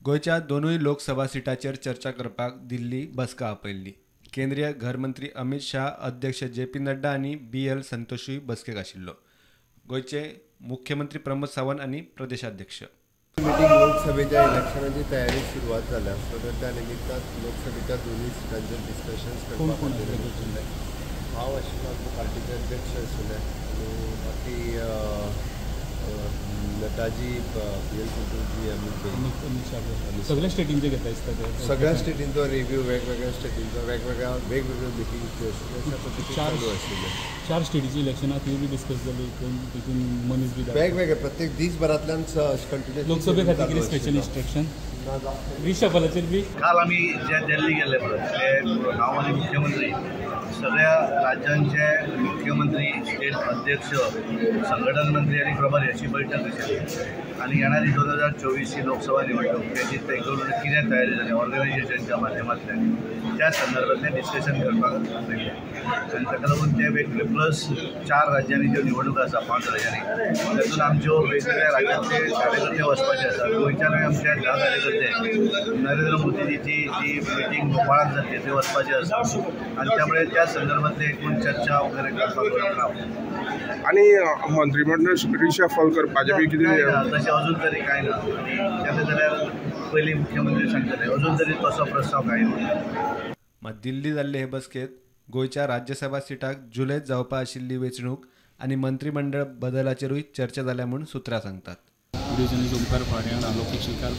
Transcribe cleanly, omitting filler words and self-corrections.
गोंयच्या दोनूय लोकसभा सिटाचेर चर्चा करपाक दिल्ली बसका आपयल्ली. केंद्रीय घरमंत्री अमित शाह, अध्यक्ष जे पी नड्डा आनी बी एल संतोषूय बसकेक आशिल्लो. गोंयचे मुख्यमंत्री प्रमोद सावंत आनी प्रदेशाध्यक्ष मिटींग लोकसभेच्या इलेक्शनाची तयारी सुरवात जाल्या, सो त्या निमित्तान लोकसभेच्या दोनूय सिटांचेर डिस्कशन्स करपा खातीर हांव आशिल्लो, आमचे पार्टीचे अध्यक्ष आशिल्ले आनी बाकी नड्डाजी, बी एल संतोषजी, अमित शाह. सगळ्या स्टेटींचे घेता दिसता ते? सगळ्या स्टेटींचो रिव्यू, वेगवेगळ्या स्टेटींचो वेगवेगळ्यो मिटींग ज्यो आशिल्ल्यो अशा पद्दतीन चालू आशिल्ल्यो. 4 स्टेटीची इलेक्शनां ती बी डिस्कस जाली, तितून मनीस बी वेगवेगळे प्रत्येक दीसभरांतल्यान कंटिन्युअस. लोकसभे खातीर कितें स्पेशल इन्स्ट्रक्शन रिशफलाचेर बी? काल आमी जे दिल्ली गेल्ले पळय ते हांव आनी मुख्यमंत्री, सगळ्या राज्यांचे मुख्यमंत्री, स्टेट अध्यक्ष, संघटन मंत्री आनी प्रभारी अशी बैठक आशिल्ली आनी येणारी 2024 ची लोकसभा निवडणूक त्याची तेंकडून कितें तयारी जाली ऑर्गनायझेशनच्या माध्यमांतल्यान त्या संदर्भांतलें डिस्कशन करपाक मेळ्ळें आनी ताका लागून ते वेगळे प्लस 4 राज्यांनी ज्यो निवडणूक आसा, 5 राज्यांनी, तातूंत आमच्यो वेगवेगळ्या राज्यांतले कार्यकर्ते वचपाचे आसा. गोंयच्यानूय आमचे 10 कार्यकर्ते नरेंद्र मोदीजीची जी मिटींग भोपाळांत जातली थंय वचपाचे आसा आनी त्यामुळे त्या संदर्भातले एकूण चर्चा वगैरे करपाक. आनी मंत्रीमंडळ रिशफल करपाचें बी कितें तशें अजून तरी कांय ना आनी केलें जाल्यार पयलीं मुख्यमंत्री सांगतले, अजून तरी तसो प्रस्ताव कांय ना. मात दिल्ली जाल्ले हे बसकेंत गोंयच्या राज्यसभा सिटाक जुलयत जावपा आशिल्ली वेंचणूक आनी मंत्रीमंडळ बदलाचेरूय चर्चा जाल्या म्हूण सुत्रां सांगतात. ओमकार फाड्यान, आलोक शिकार.